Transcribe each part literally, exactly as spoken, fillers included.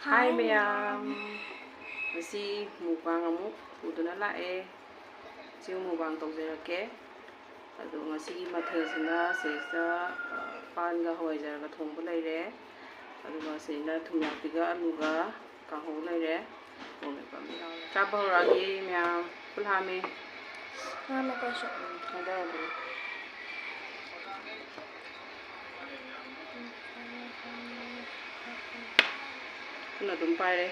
ꯍꯥꯏ ꯃꯌꯥꯝ, ꯉꯁꯤ mukbang ꯑꯃꯨꯛ ꯄꯨꯗꯨꯅ ꯂꯥꯛꯑꯦ꯫ ꯉꯁꯤ mukbang ꯇꯧꯖꯔꯛꯀꯦ꯫ ꯑꯗꯣ ꯉꯁꯤꯒꯤ ꯃꯊꯦꯜꯁꯤꯅ ꯁꯤꯗꯩꯁꯤꯗ, ꯑ, ꯄꯥꯟꯒ ꯍꯋꯥꯏꯖꯥꯔꯒ ꯊꯣꯡꯕ ꯂꯩꯔꯦ꯫ ꯑꯗꯨꯒ ꯁꯤꯗ ꯊꯨꯝꯌꯥꯛꯄꯤꯒ ꯑꯂꯨꯒ ꯀꯥꯡꯍꯧ ꯂꯩꯔꯦ꯫ ꯃꯣꯔꯣꯛ ꯃꯦꯠꯄ ꯑꯃ ꯌꯥꯎꯔꯦ꯫ ꯆꯥꯕ ꯍꯧꯔꯛꯑꯒꯦ ꯃꯌꯥꯝ꯫ ꯄꯨꯛ ꯂꯥꯝꯃꯦ꯫ ꯂꯥꯝꯃꯦ ꯑꯩꯈꯣꯏꯁꯨ꯫ ꯎꯝ, ꯊꯥꯡꯗꯔꯒꯦ꯫ ꯈꯨꯠꯅ ꯑꯗꯨꯝ ꯄꯥꯏꯔꯦ꯫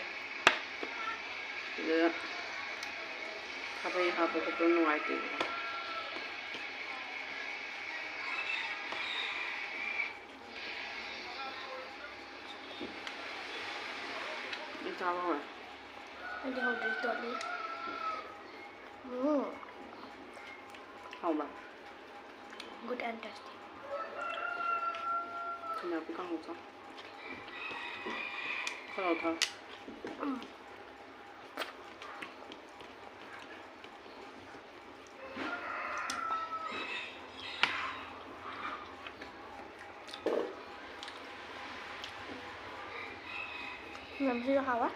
ꯑꯗꯨꯗ ꯈꯥꯕꯩ ꯍꯥꯞꯄ ꯈꯣꯠꯄ ꯅꯨꯡꯉꯥꯏꯇꯦꯕꯀꯣ꯫ ꯑꯩ ꯆꯥꯕ ꯍꯧꯔꯦ꯫ ꯑꯩꯗꯤ ꯍꯧꯗ꯭ꯔꯤ, ꯇꯣꯠꯂꯤ꯫ ꯎꯝ꯫ ꯍꯥꯎꯕ꯭ꯔꯥ? Good and tasty. ꯊꯨꯝꯌꯥꯛꯄꯤ ꯀꯥꯡꯍꯧ ꯆꯥꯎ꯫ ꯈꯔ ꯂꯧꯊꯔꯣ꯫ ꯎꯝ꯫ ꯌꯥꯝꯁꯨ ꯍꯥꯎꯋꯦ꯫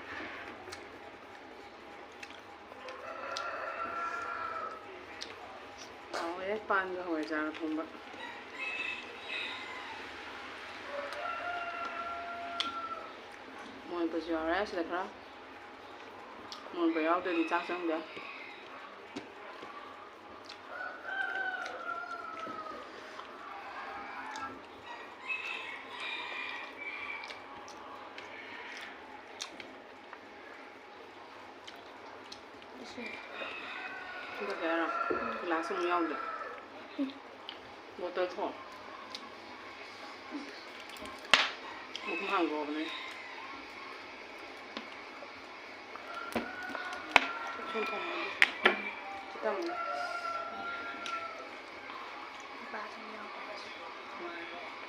ꯍꯥꯎꯋꯦ, ꯄꯥꯟꯒ ꯍꯋꯥꯏꯖꯥꯔꯒ ꯊꯣꯡꯕ꯫ ꯃꯣꯔꯣꯛ ꯃꯦꯠꯄꯁꯨ ꯌꯥꯎꯔꯦ ꯁꯤꯗ ꯈꯔ꯫ ꯃꯣꯔꯣꯛ ꯃꯦꯠꯄ ꯌꯥꯎꯗ꯭ꯔꯗꯤ ꯆꯥꯛ ꯆꯪꯗꯦ꯫ ꯁꯤꯗ ꯀꯌꯥꯔꯣ? ꯒ꯭ꯂꯥꯁ ꯑꯃꯨꯛ ꯌꯥꯎꯗꯦ꯫ ꯕꯣꯇꯜ ꯊꯣꯛ꯫ ꯃꯈꯨꯝ ꯍꯥꯡꯗꯣꯛꯑꯕꯅꯦ꯫ ꯁꯨꯝ ꯊꯝꯃꯣ꯫ ꯈꯤꯇꯪ꯫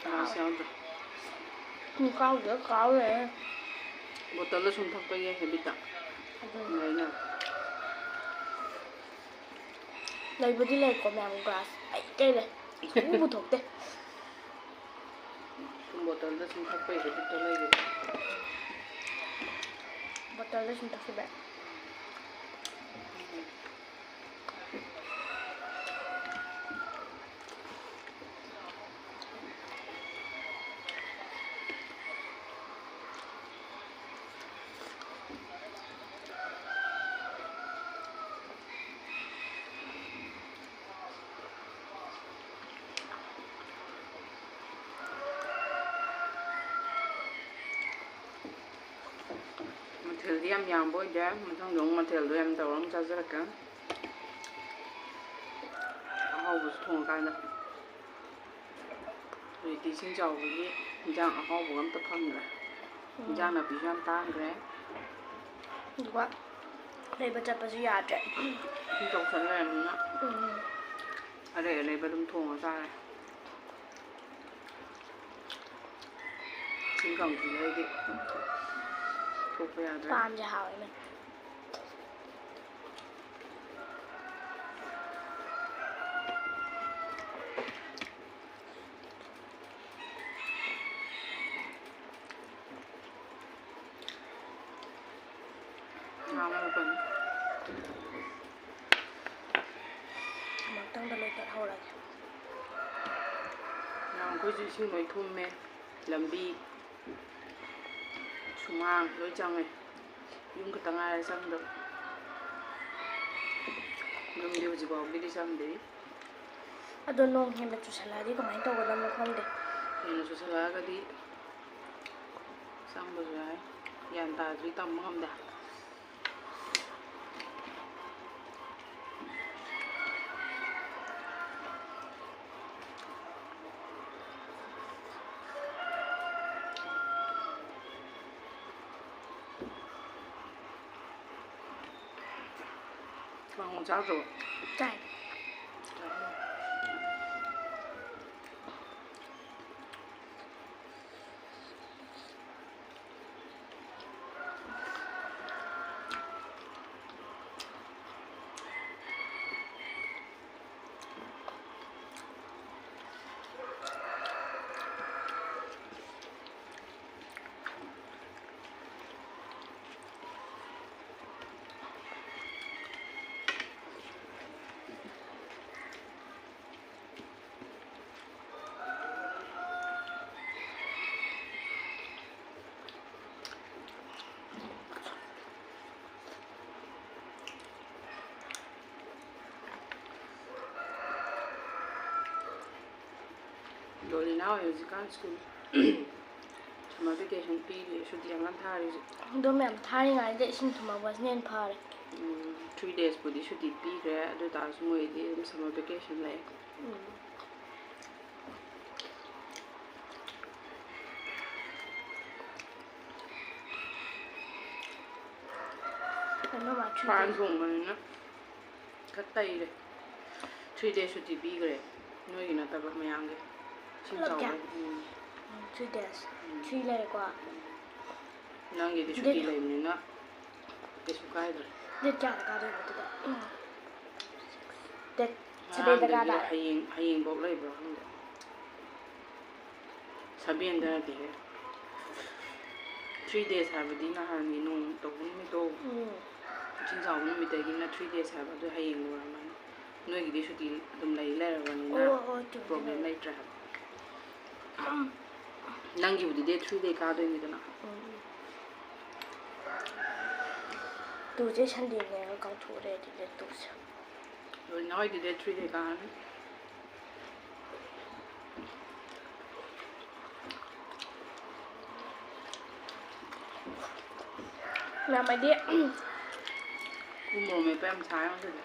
ꯒ꯭ꯂꯥꯁ ꯌꯥꯎꯗ꯭ꯔꯦ꯫ ꯁꯨꯝ ꯀꯥꯎꯗ ꯀꯥꯎ ꯂꯩꯔꯦ꯫ ꯕꯣꯇꯜꯗ ꯁꯨꯝ ꯊꯛꯄꯒꯤ ꯍꯦꯕꯤꯠꯇ꯫ ꯑꯗꯨꯅꯤ꯫ ꯂꯩꯅ꯫ ꯂꯩꯕꯨꯗꯤ ꯂꯩꯀꯣ ꯃꯌꯥꯝ, ꯒ꯭ꯂꯥꯁ ꯑꯩ ꯀꯩ ꯂꯩ? ꯁꯨꯡꯄꯨ ꯄꯨꯊꯣꯛꯇꯦ꯫ ꯁꯨꯝ ꯕꯣꯇꯜꯗ ꯁꯨꯝ ꯊꯛꯄꯩ ꯍꯦꯕꯤꯠꯇꯣ ꯂꯩꯒꯤꯕ꯫ ꯇꯧꯔꯒ ꯁꯨꯝ ꯇꯧꯁꯤꯜꯂꯦ꯫ ꯃꯊꯦꯜꯗꯤ ꯌꯥꯝ ꯌꯥꯝꯕ ꯑꯣꯏꯗꯦ꯫ ꯃꯊꯪꯗ ꯑꯃꯨꯛ ꯃꯊꯦꯜꯗꯣ ꯌꯥꯝ ꯇꯧꯔ ꯑꯃꯨꯛ ꯆꯥꯖꯔꯛꯀꯦ꯫ ꯑꯍꯥꯎꯕꯁꯨ ꯊꯣꯡꯉꯀꯥꯟꯗ꯫ ꯍꯧꯖꯤꯛꯇꯤ ꯏꯁꯤꯡ ꯆꯥꯎꯕꯒꯤ ꯏꯟꯖꯥꯡ ꯑꯍꯥꯎꯕꯒ ꯑꯝꯇ ꯐꯪꯗ꯭ꯔꯦ꯫ ꯎꯝ꯫ ꯏꯟꯖꯥꯡ ꯅꯥꯄꯤꯁꯨ ꯌꯥꯝ ꯇꯥꯡꯈ꯭ꯔꯦ꯫ ꯑꯗꯨꯒ ꯂꯩꯕ ꯆꯠꯄꯁꯨ ꯌꯥꯗ꯭ꯔꯦ꯫ ꯏꯁꯤꯡ ꯆꯥꯎꯁꯟ ꯂꯩꯔꯕꯅꯤꯅ꯫ ꯎꯝ꯫ ꯑꯔꯩ ꯑꯔꯩꯕ ꯑꯗꯨꯝ ꯊꯣꯡꯉ ꯆꯥꯔꯦ꯫ ꯏꯁꯤꯡ ꯀꯪꯁꯤꯜꯂꯦ ꯑꯩꯗꯤ꯫ ꯊꯣꯛꯄ ꯌꯥꯗ꯭ꯔꯦ꯫ ꯄꯥꯟꯁꯦ ꯍꯥꯎꯋꯦ ꯃꯦꯝ꯫ ꯉꯥ ꯃꯔꯨ ꯀꯩꯅꯣ꯫ ꯑꯃꯨꯛꯇꯪꯗ ꯂꯣꯏ ꯇꯠꯍꯧꯔꯒꯦ꯫ ꯉꯔꯥꯡ ꯑꯩꯈꯣꯏꯁꯨ ꯏꯁꯤꯡ ꯂꯣꯏ ꯊꯨꯝꯃꯦ꯫ ꯂꯝꯕꯤ ꯁꯨꯃꯥꯡ ꯂꯣꯏ ꯆꯪꯉꯦ꯫ ꯌꯨꯝ ꯈꯛꯇ ꯉꯥꯏꯔꯦ ꯆꯪꯗꯕ꯫ ꯌꯨꯝꯗꯤ ꯍꯧꯖꯤꯛ ꯐꯥꯎꯒꯤꯗꯤ ꯆꯪꯗ꯭ꯔꯤ꯫ ꯑꯗꯣ ꯅꯣꯡ ꯍꯦꯟꯅ ꯆꯨꯁꯜꯂꯛꯑꯗꯤ ꯀꯃꯥꯏꯅ ꯇꯧꯒꯗꯕꯅꯣ ꯈꯪꯗꯦ꯫ ꯍꯦꯟꯅ ꯆꯨꯁꯜꯂꯛꯑꯒꯗꯤ ꯆꯪꯕꯁꯨ ꯌꯥꯏ꯫ ꯒ꯭ꯌꯥꯟ ꯇꯥꯗ꯭ꯔꯤ, ꯇꯝꯕ ꯉꯝꯗꯦ꯫ ꯀꯥꯡꯉꯧ ꯆꯥꯗ꯭ꯔꯣ? ꯆꯥꯏ꯫ ꯗꯣꯂꯤꯅꯥ ꯍꯣꯏ ꯍꯧꯖꯤꯛꯀꯥꯟ ꯁ꯭ꯀꯨꯜ ꯁꯝꯃꯔ ꯚꯦꯀꯦꯁꯟ ꯄꯤꯔꯤ, ꯁꯨꯇꯤ ꯑꯉꯥꯡ ꯊꯥꯔꯤꯁꯦ꯫ ꯑꯗꯨꯝ ꯌꯥꯝ ꯊꯥꯔꯤꯉꯩꯗ ꯏꯁꯤꯡ ꯊꯨꯝꯍꯧꯕꯁꯤꯅ ꯍꯦꯟꯅ ꯐꯔꯦ꯫ ꯎꯝ, ꯊ꯭ꯔꯤ ꯗꯦꯖꯄꯨꯗꯤ ꯁꯨꯇꯤ ꯄꯤꯈ꯭ꯔꯦ, ꯑꯗꯨ ꯑꯣꯏ ꯇꯥꯔꯁꯨ ꯃꯣꯏꯗꯤ ꯑꯗꯨꯝ ꯁꯝꯃꯔ ꯚꯦꯀꯦꯁꯟ ꯂꯩ꯫ ꯎꯝ꯫ ꯀꯩꯅꯣ ꯃꯥ ꯊ꯭ꯔꯤ ꯄꯥꯟ ꯗꯦꯖ꯫ ꯊꯣꯡꯕꯅꯤꯅ ꯈꯔ ꯇꯩꯔꯦ꯫ ꯊ꯭ꯔꯤ ꯗꯦꯖ ꯁꯨꯇꯤ ꯄꯤꯈ꯭ꯔꯦ, ꯅꯣꯏꯒꯤ ꯅꯠꯇꯕ, ꯃꯌꯥꯝꯒꯤ꯫ ꯏꯁꯤꯡ ꯄꯨꯂꯞꯀꯤ? ꯆꯥꯎꯕ꯫ ꯎꯝ꯫ ꯎꯝ, ꯊ꯭ꯔꯤ ꯗꯦꯖ꯫ ꯎꯝ꯫ ꯊ꯭ꯔꯤ ꯂꯩꯔꯦꯀꯣ꯫ ꯅꯪꯒꯤꯗꯤ ꯁꯨꯇꯤ ꯗꯦꯠ ꯂꯩꯕꯅꯤꯅ ꯀꯩꯁꯨ ꯀꯥꯏꯗ꯭ꯔꯦ꯫ ꯗꯦꯠ ꯀꯌꯥꯗ ꯀꯥꯗꯣꯏꯕ ꯑꯗꯨꯗ? ꯎꯝ꯫ ꯗꯦꯠ ꯁꯚꯦꯟꯗ ꯉꯔꯥꯡꯗꯒꯤ ꯀꯥ ꯇꯥꯔꯦ꯫ ꯍꯌꯦꯡ, ꯍꯌꯦꯡꯐꯧ ꯂꯩꯕ꯭ꯔꯥ ꯈꯪꯗꯦ꯫ ꯁꯚꯦꯟꯗ ꯅꯠꯇꯦꯍꯦ꯫ ꯊ꯭ꯔꯤ ꯗꯦꯖ ꯍꯥꯏꯕꯗꯤ ꯅꯍꯥꯟꯒꯤ ꯅꯣꯡ ꯇꯧꯕ ꯅꯨꯃꯤꯠꯇꯣ, ꯎꯝ꯫ ꯏꯁꯤꯡ ꯆꯥꯎꯕ ꯅꯨꯃꯤꯠꯇꯒꯤꯅ ꯊ꯭ꯔꯤ ꯗꯦꯖ ꯍꯥꯏꯕ, ꯑꯗꯨ ꯍꯌꯦꯡ ꯂꯣꯏꯔꯝꯃꯅꯤ꯫ ꯅꯣꯏꯒꯤꯗꯤ ꯁꯨꯇꯤ ꯑꯗꯨꯝ ꯂꯩ ꯂꯩꯔꯕꯅꯤꯅ ꯑꯣ, ꯑꯣ, ꯆꯨꯝꯃꯦ, ꯄ꯭ꯔꯣꯕ꯭ꯂꯦꯝ ꯆꯨꯝꯃꯦ꯫ ꯂꯩꯇ꯭ꯔꯦ ꯍꯥꯏꯕ꯫ ꯎꯝ꯫ ꯅꯪꯒꯤꯕꯨꯗꯤ ꯗꯦꯠ ꯊ꯭ꯔꯤꯗꯩ ꯀꯥꯗꯣꯏꯅꯤꯗꯅ꯫ ꯎꯝ꯫ ꯇꯨꯁꯦ ꯁꯟꯗꯦꯅꯦꯒ ꯀꯥꯎꯊꯣꯛꯎꯔꯦ ꯑꯩꯗꯤ ꯗꯦꯠ ꯇꯨꯁꯦ꯫ ꯂꯣꯏꯅ ꯍꯣꯏꯗꯤ ꯗꯦꯠ ꯊ꯭ꯔꯤꯗꯩ ꯀꯥꯔꯅꯤ꯫ ꯃꯌꯥꯝ ꯑꯩꯗꯤ ꯎ ꯃꯣꯔꯣꯛ ꯃꯦꯠꯄ ꯌꯥꯝ ꯁꯥꯏ ꯉꯁꯤꯗꯤ꯫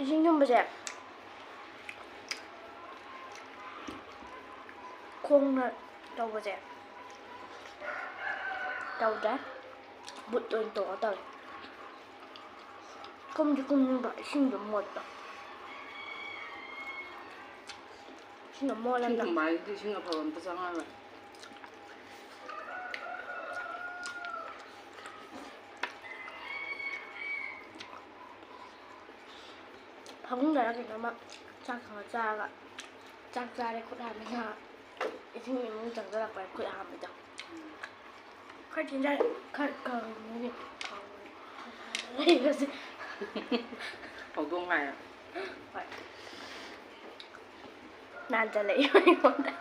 ꯏꯁꯤꯡ ꯊꯨꯝꯕꯁꯦ ꯈꯣꯡꯅ ꯇꯧꯕꯁꯦ ꯇꯧꯗ꯭ꯔꯦ, ꯕꯨꯠ ꯑꯣꯏꯅ ꯇꯣꯡꯉ ꯇꯧꯔꯦ꯫ ꯀꯨꯝꯗꯤ ꯀꯨꯝꯅꯤꯡꯕ, ꯏꯁꯤꯡꯗꯣ ꯃꯣꯠꯄ꯫ ꯏꯁꯤꯡꯗꯣ ꯏꯁꯤꯡ ꯃꯣꯠꯂꯝꯅ꯫ ꯊꯨꯝꯕ ꯍꯥꯏꯁꯤꯗꯤ ꯏꯁꯤꯡ ꯑꯐꯕ ꯑꯝꯇ ꯆꯪꯉꯔꯣꯏ꯫ ꯐꯃꯨꯡꯗꯔ ꯀꯩꯅꯣꯝꯃ ꯆꯥꯛ ꯊꯣꯡꯉ ꯆꯥꯔꯒ, ꯆꯥꯛ ꯆꯥꯔꯦ ꯈꯨꯠ ꯍꯥꯝꯃꯦ ꯉꯥꯏꯍꯥꯛ, ꯏꯁꯤꯡ ꯏꯃꯨꯡ ꯆꯪꯁꯤꯜꯂꯛꯄ ꯈꯨꯠ ꯍꯥꯝꯕꯗꯣ꯫ ꯎꯝ꯫ ꯈꯔ ꯆꯤꯟꯖꯥꯛ ꯈꯔ ꯀꯪꯉꯦ꯫ ꯂꯩꯕꯁꯦ꯫ ꯍꯧꯗꯣꯡ ꯂꯥꯛꯑꯦ꯫ ꯍꯣꯏ꯫ ꯅꯥꯟꯖꯜꯂꯛꯏ ꯑꯩꯉꯣꯟꯗ꯫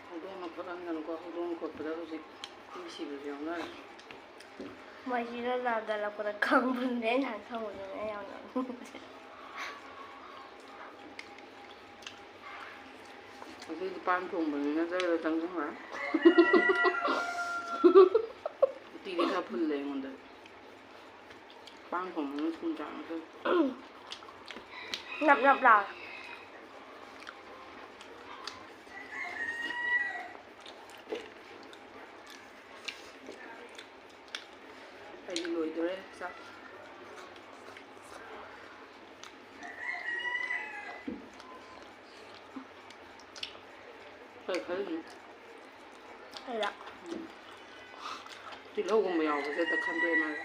ꯍꯧꯗꯣꯡꯅ ꯈꯣꯠꯍꯟꯗꯅꯀꯣ, ꯍꯧꯗꯣꯡ ꯈꯣꯠꯄꯗ ꯍꯧꯖꯤꯛ ꯃꯤ ꯁꯤꯕꯁꯨ ꯌꯥꯎꯅꯔꯦ꯫ ꯃꯩꯁꯤꯅ ꯂꯥꯝꯗ ꯂꯥꯛꯄꯗ ꯈꯪꯕꯅꯦ, ꯑꯩ ꯅꯍꯥꯟ ꯈꯪꯕꯗꯨꯅꯦ, ꯑꯩ ꯌꯥꯝ ꯅꯣꯛꯅꯤꯡꯕꯁꯦ꯫ ꯉꯁꯤꯗꯤ ꯄꯥꯟ ꯊꯣꯡꯕꯅꯤꯅ ꯖꯔ ꯆꯪꯁꯤꯟꯈ꯭ꯔꯦ꯫ ꯎꯇꯤꯗꯤ ꯈꯔ ꯐꯨꯜꯂꯦ ꯑꯩꯉꯣꯟꯗ꯫ ꯄꯥꯟ ꯊꯣꯡꯕꯅ ꯊꯨꯝ ꯆꯥꯡꯁꯦ꯫ ꯅꯞ ꯅꯞ ꯂꯥꯎꯔꯦ꯫ ꯑꯩꯗꯤ ꯂꯣꯏꯗꯣꯔꯦ ꯆꯥꯛ꯫ ꯀꯩ ꯈꯜꯂꯤꯅꯣ? ꯑꯩꯔꯣ? ꯎꯝ꯫ ꯇꯤꯜꯍꯧꯒꯨꯝꯕ ꯌꯥꯎꯕꯁꯦ ꯍꯦꯛꯇ ꯈꯟꯗꯣꯛꯑꯦ ꯃꯥꯁꯦ꯫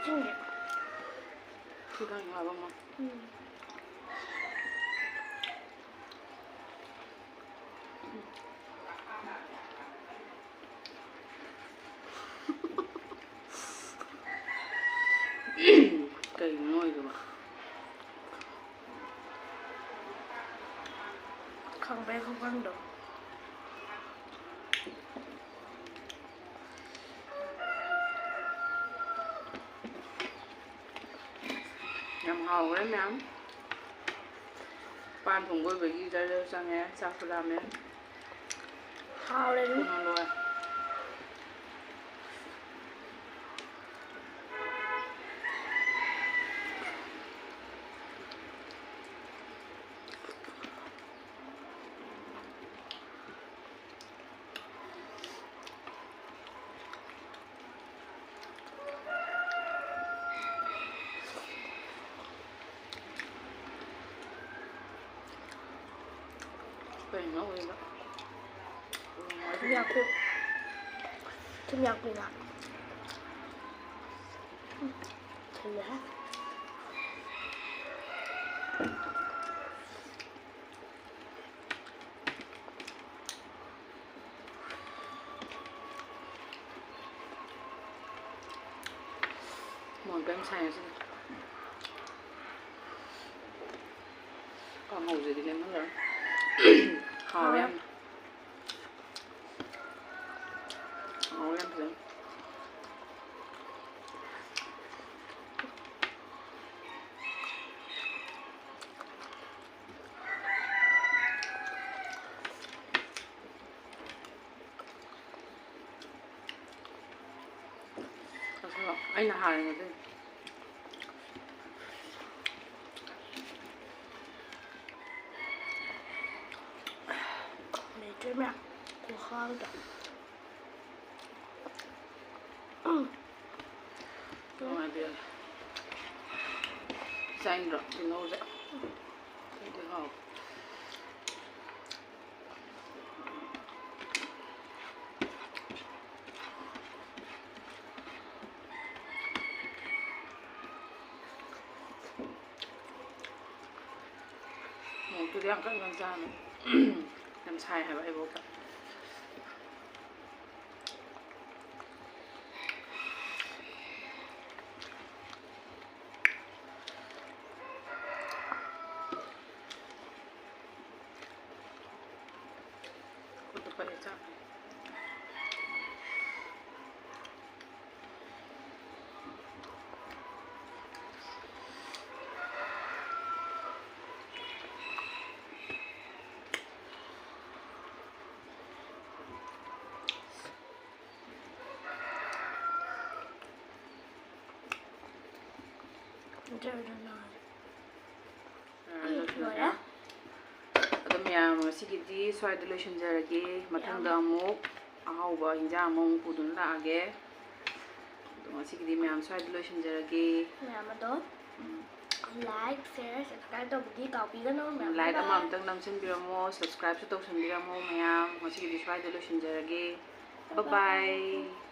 ꯁꯤꯡꯗꯤ? ꯈꯤꯇꯪ ꯍꯥꯞꯄꯝꯃꯣ꯫ ꯎꯝ꯫ ꯀꯩꯅꯣ ꯅꯣꯏꯗꯨꯕꯣ? ꯈꯪꯕ꯭ꯔꯥ ꯈꯨꯈꯪꯗꯣ? ꯌꯥꯝ ꯍꯥꯎꯈ꯭ꯔꯦ ꯃꯌꯥꯝ꯫ ꯄꯥꯟ ꯊꯣꯡꯕ ꯑꯣꯏꯕꯒꯤ ꯖꯔ ꯖꯔ ꯆꯪꯉꯦ, ꯆꯥꯛꯁꯨ ꯂꯥꯝꯃꯦ꯫ ꯍꯥꯎꯔꯦ ꯑꯗꯨꯝ꯫ ꯊꯨꯅ ꯂꯣꯏ꯫ ꯀꯩꯅꯣ ꯎꯔꯤꯗꯣ? ꯊꯨꯝꯌꯥꯛꯄꯤ꯫ ꯊꯨꯝꯌꯥꯛꯄꯤꯅ꯫ ꯎꯝ, ꯊꯨꯝꯃꯦꯍꯦ꯫ ꯃꯣꯔꯣꯛ ꯀꯟꯅ ꯁꯥꯏ ꯉꯁꯤꯗꯤ꯫ ꯀꯥꯡꯉꯧ ꯍꯧꯖꯤꯛꯇꯤ ꯂꯦꯝꯍꯜꯂꯔꯣꯏ꯫ ꯍꯥꯎꯋꯦ ꯌꯥꯝꯅ꯫ ꯍꯥꯎꯋꯦ ꯌꯥꯝ ꯐꯖꯅ꯫ ꯑꯗꯣ ꯑꯩꯅ ꯍꯥꯏꯔꯦ ꯉꯁꯤ꯫ ꯂꯩꯇ꯭ꯔꯦ ꯃꯌꯥꯝ꯫ ꯈꯨꯍꯥꯎꯗꯣ꯫ ꯎꯝ꯫ ꯅꯨꯡꯉꯥꯏꯕꯤꯔꯦ꯫ ꯆꯥꯅꯤꯡꯗ꯭ꯔꯣ ꯇꯤꯜꯍꯧꯁꯦ? ꯑꯩꯗꯤ ꯍꯥꯎꯋꯦ꯫ ꯃꯣꯔꯣꯛꯇꯨꯗꯤ ꯌꯥꯝ ꯀꯟ ꯀꯟ ꯆꯥꯅꯨ꯫ ꯌꯥꯝ ꯁꯥꯏ ꯍꯥꯏꯕ ꯑꯩꯕꯣꯛꯇ꯫ ꯈꯨꯠꯇ ꯄꯛꯑꯦ ꯆꯥꯛ꯫ ꯂꯣꯏꯔꯦ꯫ ꯑꯗꯣ ꯃꯌꯥꯝ, ꯉꯁꯤꯒꯤꯗꯤ ꯁ꯭ꯋꯥꯏꯗ ꯂꯣꯏꯁꯤꯟꯖꯔꯒꯦ꯫ ꯃꯊꯪꯗ ꯌꯥꯝ ꯑꯃꯨꯛ ꯑꯍꯥꯎꯕ ꯍꯤꯟꯖꯥꯡ ꯑꯃꯃꯨꯛ ꯄꯨꯗꯨꯅ ꯂꯥꯛꯑꯒꯦ꯫ ꯑꯗꯣ ꯉꯁꯤꯒꯤꯗꯤ ꯃꯌꯥꯝ ꯁ꯭ꯋꯥꯏꯗ ꯂꯣꯏꯁꯤꯟꯖꯔꯒꯦ꯫ ꯃꯌꯥꯝ ꯑꯗꯣ ꯎꯝ꯫ Like, share, subscribe ꯇꯧꯕꯗꯤ ꯀꯥꯎꯕꯤꯒꯅꯨ ꯃꯌꯥꯝ꯫ Like ꯑꯃ ꯑꯃꯇꯪ ꯅꯝꯁꯤꯟꯕꯤꯔꯝꯃꯣ, subscribeꯁꯨ ꯇꯧꯁꯟꯕꯤꯔꯝꯃꯣ ꯃꯌꯥꯝ꯫ ꯉꯁꯤꯒꯤꯗꯤ ꯁ꯭ꯋꯥꯏꯗ ꯂꯣꯏꯁꯤꯟꯖꯔꯒꯦ꯫ Bye bye꯫ Bye bye꯫